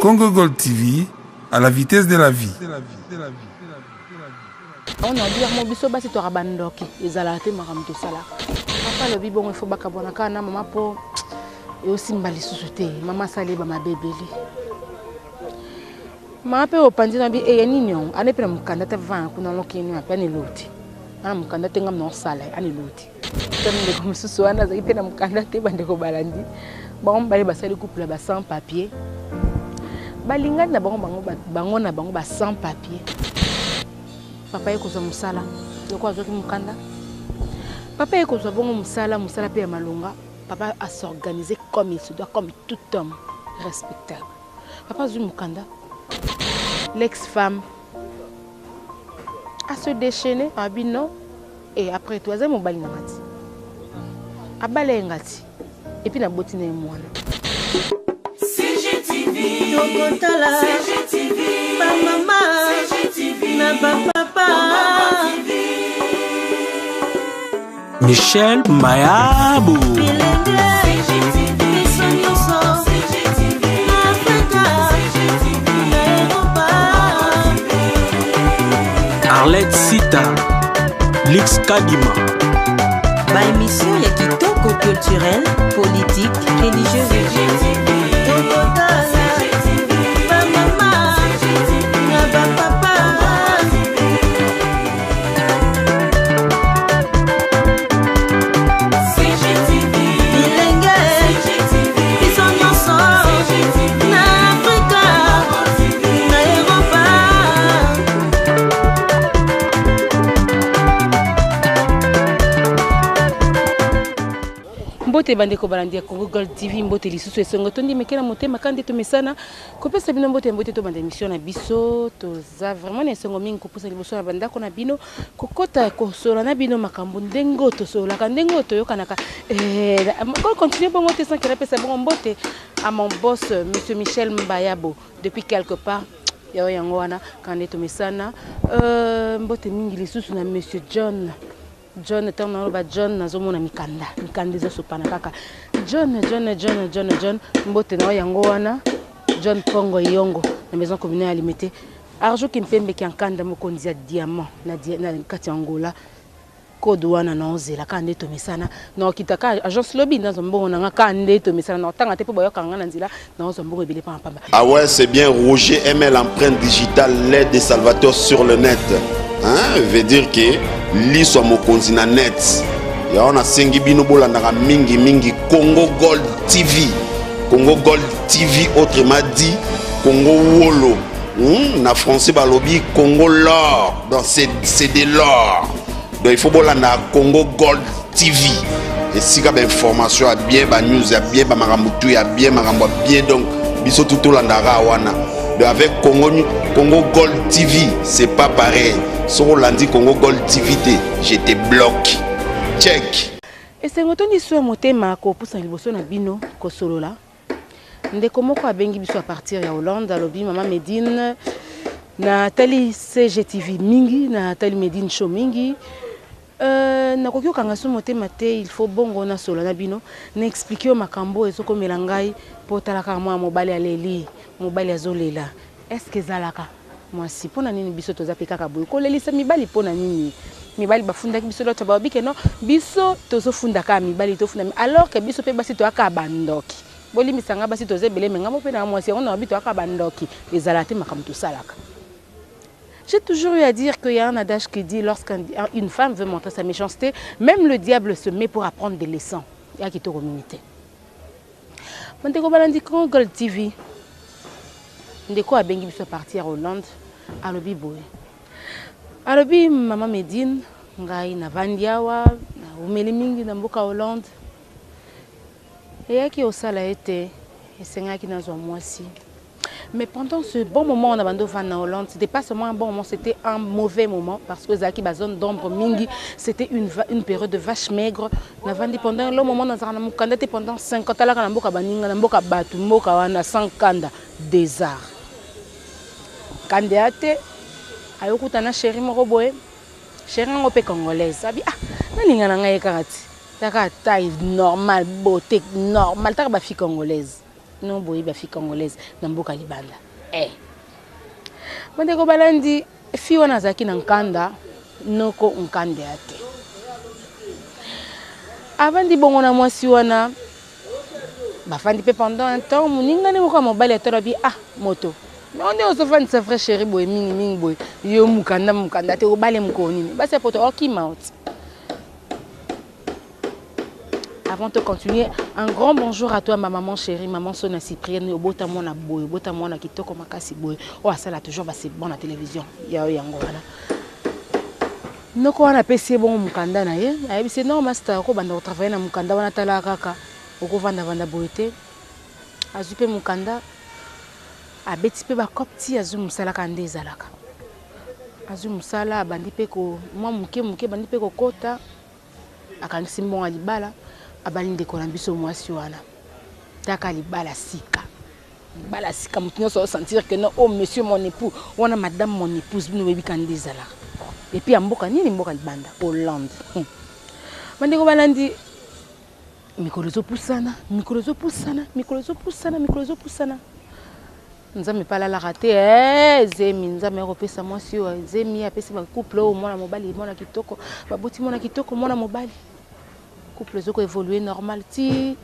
Congo Gold TV, à la vitesse de la vie. On a dit mo biso basi toka bandoki ezalaka te makambo tosalaka. Papa alobi bongo il faut bakabwana kaka na mama mpo eosimba lisusu te mama asali ye bamabe ebele. Mama mpe opanzi na bi eye nini yango ane mpe na mokanda te vana kuna lokini wapi ane eloti ana mokanda te ngam na osala ane eloti tani ndeko mosusu wana azalaki mpe na mokanda te bandeko balandi bango mibale basali couple ya ba sans papier balingani na bango bango bango na bango ba sans papier papa ye kozwa mosala lokola azwaki mokanda papa ye kozwa bongo mosala mosala mpe ya malonga papa a s'organiser comme il se doit comme tout homme respectable papa azwi mokanda l'ex femme a se déchaîner abi non et après tout aza mobali na nga ti abala ye nga ti epuis naboti na ye mwana tokotala bamama na bapapa Michel Mayabo. Arlette Sita, Lix Kadima. Ba émission ya kitoko culturelle, politique, religieuse. Mbote bandeko balandi ya Congo Gold TV, mbote lisusu esongo tondi meke na motema kandi tomesana kopesa bino mbote mbote tobanda émission na biso. Toza vraiment na esengo mingi kopusa liboso na bandako na bino, kokota kosola na bino makambo ndenge oyo tosololaka, ndenge oyo toyokanaka. Eh, continue bongo te sans que napesa bongo mbote à mon boss monsieur Michel Mbayabo depuis quelque part. Yayo yango wana kandi tomesana. Mbote mingi lisusu na monsieur John. John, ntango naloba John nazomona mikanda, mikanda ezosopana kaka. John, John, John, John, John, mbote na yo yango wana. John Pongo Yongo na maison communale ya Limete. Arjo Kimpembe Kiankanda mokonzi ya diamant na kati ya Angola. Code wana na ozela kaka nde tomesana. Na okita ka agence lobby nazo mbongo na nga kaka nde tomesana. Na otanga te po bayoka nga na nzela na ozwa mbongo ebele pamba pamba. Ah ouais, c'est bien Roger ML empreinte digitale, l'aide des salvateurs sur le net. Hein, veut dire que liso mokonzi na net. Ya on a sengi bino bolandaka mingi mingi Congo Gold TV. Congo Gold TV autrement dit Congo Wolo. Na français balobi Congo l'or. Donc c'est de l'or. Donc il faut bolanda Congo Gold TV. Esika ba information ya bien, ba news ya bien, ba makambo tout ya bien, makambo ya bien. Donc biso tout tolandaka wana. Donc avec Congo Gold TV, c'est pas pareil. Soko landi Congo Gold TV te, je te bloque. Check. Esengo tondi so motema kopusa liboso na bino kosolola. Ndeko moko abengi biso à partir ya Hollande, alobi mama Medine na tali CGTV mingi, na tali Medine show mingi. Nakoki kokanga so motema te, il faut bongo na solo na bino, na expliquer yo makambo ezokomela ngai po talaka mwa mobali aleli, mobali azolela. Est-ce que ezalaka mwasi pona nini biso toza pe kaka boye kolelisa mibali pona nini? Mibali bafundaki biso loto balobi ke non, biso tozofunda kaka mibali, tofunda alors que biso pe basi toyaka bandoki. Bolimbisa nga basi toza ebele, mais nga mo pe na mwasi yango na babi toyaka bandoki, ezalaka te makambo tosalaka. J'ai toujours eu à dire qu'il y a un adage qui dit lorsqu'une femme veut montrer sa méchanceté, même le diable se met pour apprendre des leçons. Ya kitoko mingi te. Bandeko balandi Congo Gold TV. Ndeko abengi biso à partir ya Hollande, alobi boye. Alobi mama Medine, ngai navandi awa, naumeli mingi na mboka Hollande. Eyaki osala ete esengaki nazwa mwasi. Mais pendant ce bon moment, on a bandé en Hollande, c'était pas seulement un bon moment, c'était un mauvais moment parce que zaki ba zone d'ombre mingi, c'était une période de vache maigre. Na vandi pendant un long moment dans na mukanda te pendant 50 ans na mboka baninga na mboka batu mboka wana sans kanda désert. Kanda te ayokuta na chéri moko boye, chéri ngo pe congolaise. Abi ah naninga na ngai kaka ti. Taka taille normale, beauté normale, taka ba fille congolaise. No boyebi ba fille congolaise na mboka libanda. Eh. Bandeko balandi fille wana azalaki na nkanda noko nkanda ya te. Avandi bongo na mwasi wana bafandi mpe pendant un temps moninga nde moko ya mobali atala bi ah moto mais nde ozofandisa vrai chéri boye mingi mingi boye yo mokanda mokanda te obale mokolo nini basi ya poto okima oti. Avant de continuer, un grand bonjour à toi ma maman chérie, maman Sona Cyprienne, obota mwana boye, obota mwana kitoko makasi boye. Oh asala toujours ba c'est bon na télévision. Ya yango wana. Noko wana apesi ye bongo mokanda na ye, ayebisi non master okobanda kotravailler na mokanda wana tala kaka okovanda-vanda boye te. Azwi mpe mokanda, abeti mpe bakope ti azwi mosala kaka nde ezalaka. Azwi mosala abandi mpe ko mwa moke moke abandi mpe kokota. Akangisi mbongo ya libala, abali ndeko na biso mwasi wana. Taka libala sika. Libala sika, moto nyonso azo sentir que non, oh monsieur mon époux, wana madame mon épouse, bino boyebi ka nde ezalaka. Et puis ya mboka nini, mboka libanda, Hollande. Bandeko balandi, mikolo ezopusana, mikolo ezopusana, mikolo ezopusana, mikolo ezopusana. Nzambe pe alalaka te eh, zemi Nzambe akopesa mwasi oyo zemi, apesi ba couple oyo mwana mobali, mwana kitoko, baboti mwana kitoko, mwana mobali, couple ezoko évoluer normal ti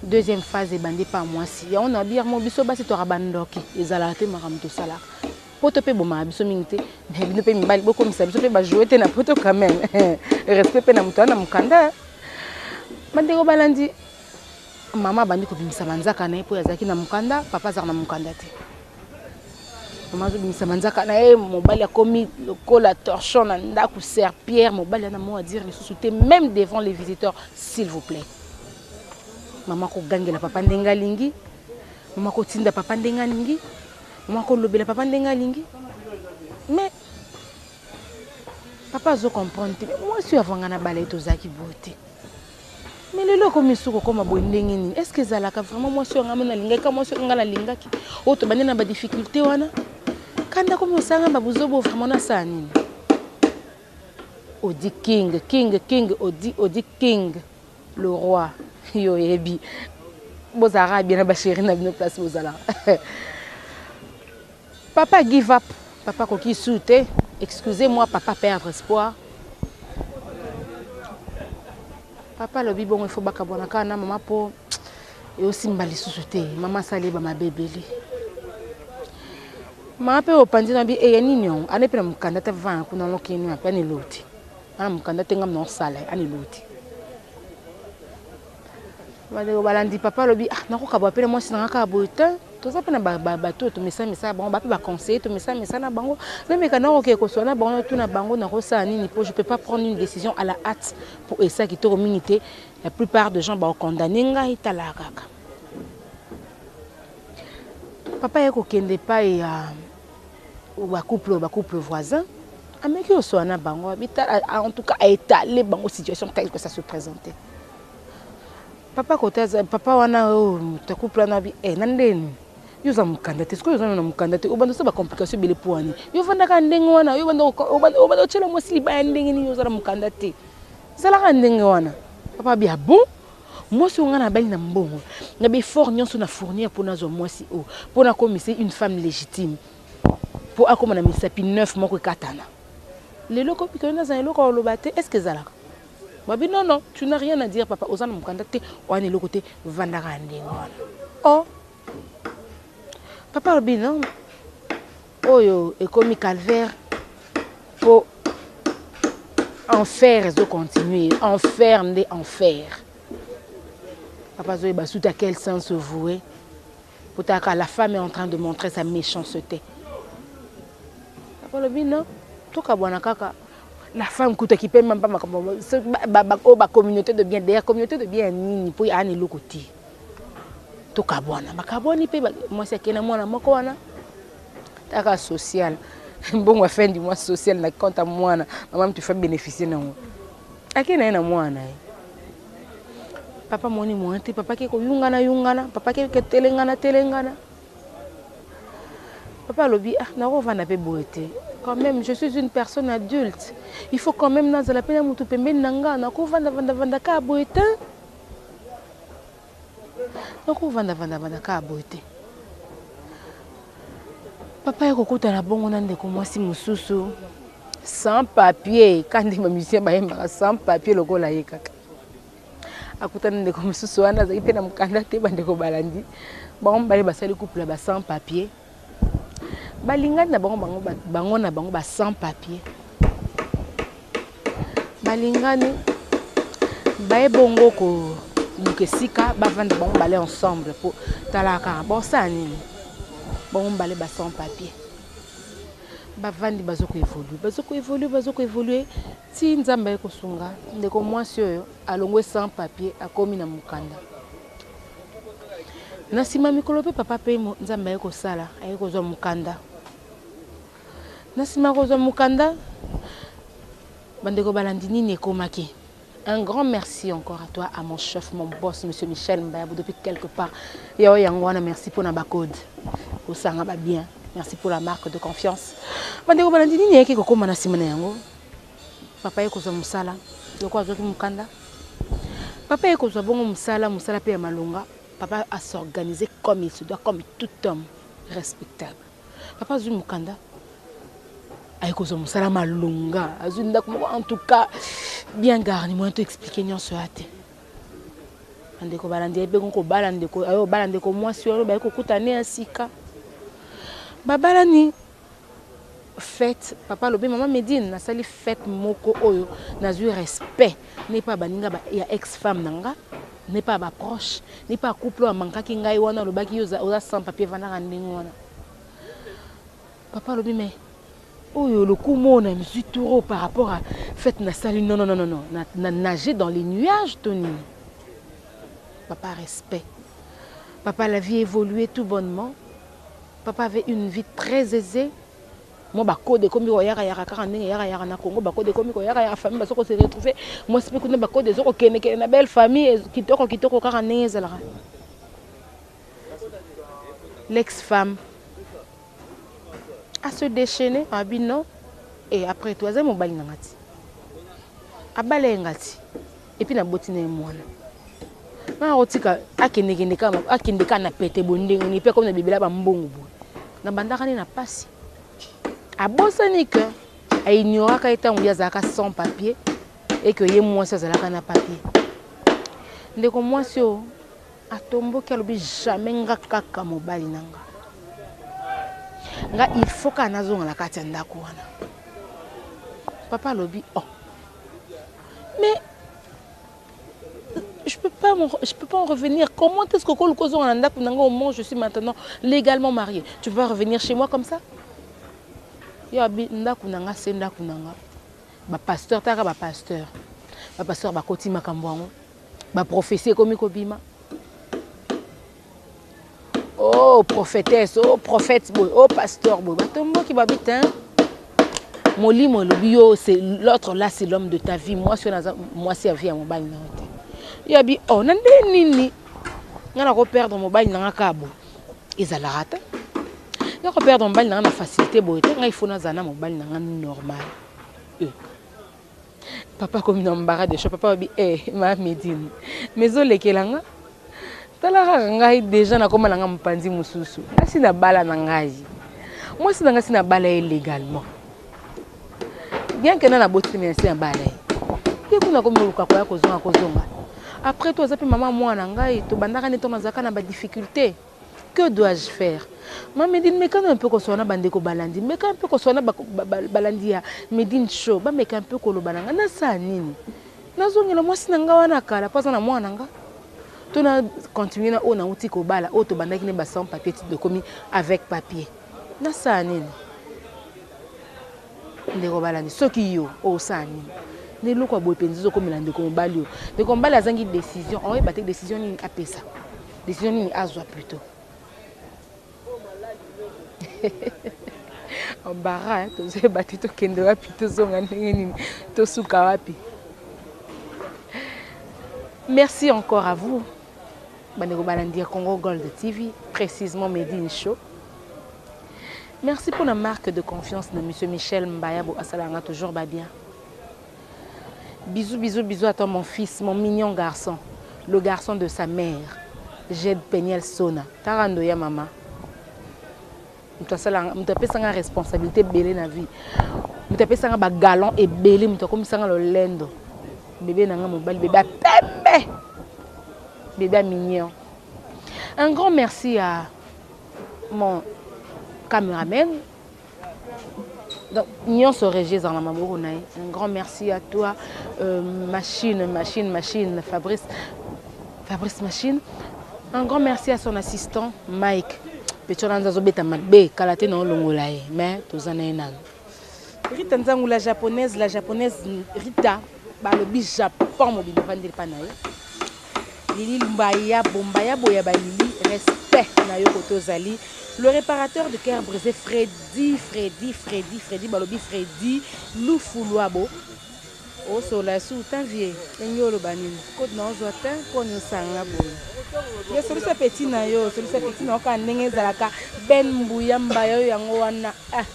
deuxième phase ebandi pa mwasi yango na bière mo biso basi toka bandoki ezalaka te makambo tosalaka poto pe bomaka biso mingi te mais bino pe mibali bokomisa biso pe ba jouer te na poto quand même respect pe na moto wana mokanda bandeko balandi. Mama abandi kobimisa manzaka na ye mpo azalaki na mokanda, papa azalaka na mokanda te. Mama azobimisa manzaka na ye, mobali akomi lokola torchon na ndako, serpillère, mobali ana mot à dire lisusu te, même devant les visiteurs, s'il vous plaît. Mama kogangela papa ndenge alingi, mama kotinda papa ndenge alingi, mama kolobela papa ndenge alingi. Mais papa azo comprendre te, mwasi oyo avanga na bala ye tozalaki boye te. Mais lelo ekomi suka okoma boye ndenge nini? Est-ce que ezalaka vraiment mwasi oyo ngai nalingaki, ka mwasi oyo ngai nalingaki, oyo tobandi na ba difficulté wana? Kanda komi osanga ba buzobo vraiment nasala nini? Odi King, King, King, Odi, Odi King, le roi, yo oyebi. Bozalaka bien na ba chérie na bino place bozalaka. Papa give up, papa koki su te, excusez-moi papa perdre espoir. Papa alobi bongo il faut bakabwana kaka na mama po eosimba lisusu te, mama asali ye ba mabe ebele. Mama pe opanzi na bi eya nini yango ane pe na mokanda te vana kuna lokeni wapi ane loti ana mokanda te ngam na osala ane loti. Bandeko balandi papa alobi ah nakokabwa pe na mwasi na nga kaka boye te. Toza pe na bato oyo tomesana mesana bango, ba pe ba conseiller tomesana mesana bango. Nameka nakoke koswana na bango, natuna bango nakosala nini po je peux pas prendre une décision à la hâte po esa kitoko mingi te. La plupart de gens ba condamner ngai tala kaka. Papa ye kokende epai ya ba couple, ba couple voisin ameki koswana na bango, en tout cas a étaler bango situation telle que ça se présentait. Papa kota papa wana oyo moto ya couple wana abi eh, na ndeni yo oza mokanda te, sikoyo oza na mokanda te, obanda osala ba complication ebele mpo wani yo ofandaka ndenge wana, yo obanda otyela mwasi libaya ndenge nini, oza na mokanda te, ezalaka ndenge wana. Papa abi ah bon, mwasi oyo ngai nabali na mbongo na ba effort nyonso na fournir mpo nazwa mwasi oyo, mpo nakomisa une femme légitime, mpo akoma na misapi neuf moko ekatana. Lelo komi naza na eloko ya koloba te, est ce que ezalaka? Babi non non, tu n'as rien à dire papa, oza na mokanda te, oza na eloko te, vandaka ndenge wana. Oh. Papa alobi non, oyo ekomi calvaire po enfer ezo continuer, enfer nde enfer. Papa azoyeba suite à quel sens se vouer. Potaka la femme est en train de montrer sa méchanceté. Papa alobi non, tokabwana kaka. La femme kuta ki pe même pas makambo ba ba ba communauté de bien, d'ailleurs communauté de bien nini po ya ni loko te. Tokabwana, bakabwani pe mwasi akena mwana moko wana taka social. Mbongo ya fin du mois social na compte ya mwana, maman tu fais bénéficier nango. Akena ye na mwana ye. Papa moni mwana te, papa ke koyungana yungana, papa ke telengana telengana. Papa alobi ah nakovanda pe boye te. Quand même je suis une personne adulte. Il faut quand même nazala pe na mutu pembeni na nga, nakovanda vanda vanda ka boye te. Nakovanda vanda vanda kaka boye te. Papa ye kokutana bongo na ndeko mwasi mosusu sans papier, kandi ba musicien bayembaka sans papier lokola ye kaka. Akutani ndeko mosusu wana azalaki mpe na mokanda te, bandeko balandi bango mibale basali couple ya ba sans papier, balingani na bango, bango, bango na bango ba sans papier balingani, baye bongo koluka esika bavanda bango bale ensemble mpo talaka bosala nini. Bango mibale ba sans papier bavandi, bazo koevolue, bazo koevolue, bazo koevolue ti Nzambe aye kosunga ndeko mwasi oyo alongwe sans papier, akomi na mokanda. Na nsima mikolo mpe papa mpe Nzambe aye kosala, aye kozwa mokanda. Na nsima kozwa mokanda, bandeko balandi, nini ekomaki? Un grand merci encore à toi, à mon chef, mon boss, Monsieur Michel Mbayabou, depuis quelque part. Yo yango wana, merci pour na code. Osanga ba bien. Merci pour la marque de confiance. Bandeko balandi, nini eyaki kokóma na nsima na yango? Papa ye kozwa mosala, loko azwaki mokanda. Papa ye kozwa bongo mosala, mosala mpe ya malonga. Papa a s'organiser comme il se doit, comme tout homme respectable. Papa azwi mokanda, aye kozwa mosala malonga, azwi ndako moko en tout cas bien garni, moyen to expliquer nyonso ya te. Bandeko balandi, aye mpe kobala ndeko, aye kobala ndeko mwasi oyo baye kokutana ya sika, babalani. Fête, papa alobi: "Mama Medine, nasali fête moko oyo nazwi respect ne pa baninga ya ex femme na nga, ne pa baproche, ne pa couple oyo amankaki ngai wana." Alobaki: "Yo oza sans papier, vandaka ndenge wana." Papa alobi: "Mais oyo lokumu oyo na mizwi turo par rapport à fête nasali, non, non, non, non, na, na nager dans les nuages to nini?" Papa respect, papa, la vie évoluait tout bonnement. Papa avait une vie très aisée. Mwa bacode ekomi koyakayaka kaka ndenge eyakayaka na Congo, bacode ekomi koyakayaka, famille bazo kose retrouver, mwasi mpe kuna bacode ezokokendekende na belle famille, kitoko kitoko kaka ndenge ezalaka. L'ex femme a se déchaîner, abi non, et après tout aza mobali na nga ti, abala ye nga ti, et puis naboti na ye mwana nga, kotika akendekende kaka, akende kaka na pete boye ndenge nini? Mpe akomi na bibela bambongo boye, nabandaka nde na pasi. Abosani ke aignoraka ye ntango ye azalaka sans papier et que ye mwasi azalaka na papier. Ndeko mwasi oyo atomboki, alobi: "Jamais, nga kaka mobali na nga, nga il faut kaka nazonga na kati ya ndako wana." Papa alobi: "Oh, mais je peux pas en revenir. Comment est-ce que koluka ozonga na ndako na nga au moment où je suis maintenant légalement mariée? Tu peux pas revenir chez moi comme ça." Yo abi: "Ndako na nga se ndako na nga." Bapasteur, taka bapasteur, bapasteur bakoti makambo yango, baprophétie ekomi kobima: "Oh prophétesse, oh prophète boye, oh pasteur boye." Batomboki, babi te, molimo elobi yo, c'est l'autre là, c'est l'homme de ta vie. Mwasi oyo naza mwasi ya vie ya mobali na yo te. Yo abi: "Oh, na nde nini ngai nakoperdre mobali na nga kaka boye? Ezalaka te, nga koperdre mobali na nga na facilité boye te. Ngai ifo nazala na mobali na nga normal." Papa akomi na embarras de choix. Papa abi: "Eh, ma Medine, mais ezolekela nga, tala kaka ngai déjà nakóma na nga mopanzi mosusu, ngasi na bala na ngai mwasi na ngai, si na bala ye légalement, bien que na naboti, me nasi na bala ye. Ye kuna komi oluka koya kozonga kozonga. Après tout aza mpe mama mwana ngai, tobandaka nde ntongo nazalaka na badifficulté. Que dois-je faire, ma Medine?" Mekano mpe kosola na bandeko balandi, meka mpe kosola na balandi ya Medine Show, bameka mpe koloba na ngai: nasala nini? Nazongela mwasi na ngai wana kala mpo aza na mwana na nga, to na continue na oyo nauti kobala, oyo tobandaki ne ba sans papier ti tokomi avec papier? Nasala nini, ndeko balandi? Soki yo, osala nini na eloko ya boye mpenza ezokomela ndeko mobali oyo? Ndeko mobali azangi décision, aoyeba te décision nini apesa, décision nini azwa plutôt. Embarras, tozoyeba te tokende wapi, tozonga ndenge nini, tosuka wapi. Merci encore à vous, bandeko balandi ya Congo Gold TV, précisément Medine Show. Merci pour la marque de confiance de monsieur Michel Mbayabo, asalanga toujours ba bien. Bisous, bisous, bisous à toi, mon fils, mon mignon garçon, le garçon de sa mère. Jed Peniel Sona tara ndoya mama moto asala moto apesa nga responsabilité ebele na vie moto apesa nga bagalon ebele moto akomisa nga lolendo bebe na nga mobali bebe ya pembe bebe ya mignon. Un grand merci à mon cameraman. Donc nyonso régie ezala na maboko na ye. Un grand merci à toi, machine, machine, machine, Fabrice, Fabrice Machine. Un grand merci à son assistant Mike. Petit wana azobeta mabe kala te na olongola ye, mais toza na ye nanu. Rita Nzangu, la japonaise, la japonaise Rita, balobi Japon mobimba evandeli mpa na ye. Lili Lumbaya, Bombaya Boya ba Lili, respect na yo kote ozali. Le réparateur de cœur brisé Freddy, Freddy, Freddy, Freddy, balobi Freddy Lufuluabo. Osola su tan vie ndenge oloba nini code na ozwa te mpo osanga boye yo solisa petit na yo, solisa petit na yo kaka ndenge ezalaka. Ben Mbuya Mbaya oyo yango wana, ah,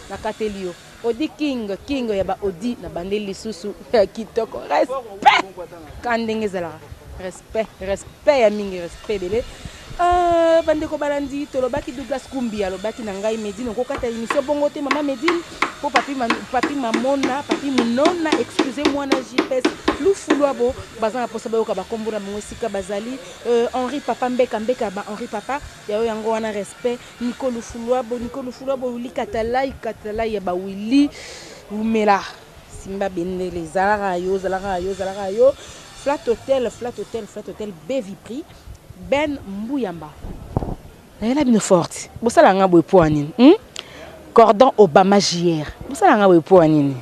nakateli yo Odi King, King ya ba Odi na bandeli lisusu ya kitoko, respect ka ndenge ezalaka, respect, respect ya mingi, respect ebele. Bandeko balandi, tolobaki Douglas Kumbi alobaki na ngai Medine okokata émission bongo te mama Medine mpo papi, papi Mamona, papi Munona, excusez moi na JPS Lufuluabo baza na posa bayoka bakombo na bango esika bazali. Henri Papa Mbeka, Mbeka ba Henri Papa yayo yango wana, respect. Nico Lufuluabo, Nico Lufuluabo, Willy Katalai, Katalai ya ba Willy Umela simba bendele zalaka yo, zalaka yo, zalaka yo. Flat Hotel, Flat Hotel, Flat Hotel Bevi Prix Ben Mbuyamba nayela bino forte bosala nga boye po nini, Cordon Obama JR bosala nga boye po nini,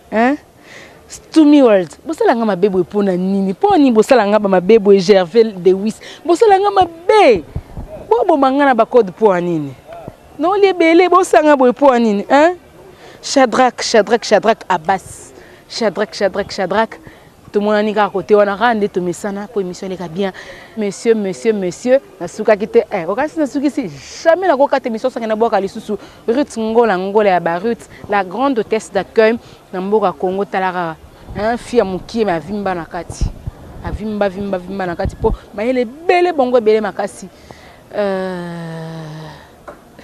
hein? Stumi World bosala nga mabe boye mpo na nini? Mpo nini bosala nga ba mabe boye? Gervais Dewis bosala nga mabe, boboma nga na bacode mpo ya nini? Naoli ebele bosala nga boye mpo ya nini, hein? Shadrack, Shadrack, Shadrack Abbas, Shadrack, Shadrack, Shadrack, tomonani kaka kote wana kaka nde tomesana mpo émission eleka bien. Monsieur, monsieur, monsieur, nasukaki te, eh, okasi nasukisi jamais nakokata émission soki nabwaka lisusu Ruth Ngola, Ngola ya ba Ruth, la grande hôtesse d'accueil na mboka Congo. Tala kaka, hein, fille ya mokie mais avimba na kati, avimba vimba vimba na kati mpo mayele ebele bongo ebele makasi.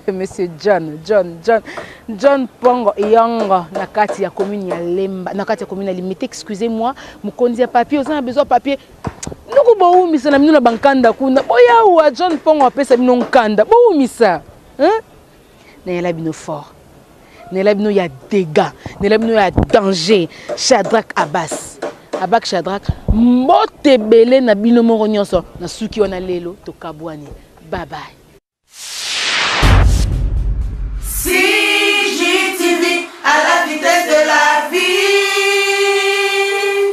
Monsieur John, John, John, John Pongo Yongo na kati ya commune ya Lemba, na kati ya commune ya Limete, excusez-moi, mokonzi ya papier, oza na besoin papier. Noko bowumisa na bino na bankanda kuna. Boyawa John Pongo apesa bino nkanda. Bowumisa. Hein? Nayela bino fort. Nayela bino ya dégâts, nayela bino ya danger. Shadrach Abbas. Abak Shadrach, mbote ebele na bino moko nyonso na suki wana lelo tokabwani. Bye bye. CGTV à la vitesse de la vie.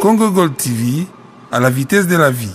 Congo Gold TV à la vitesse de la vie.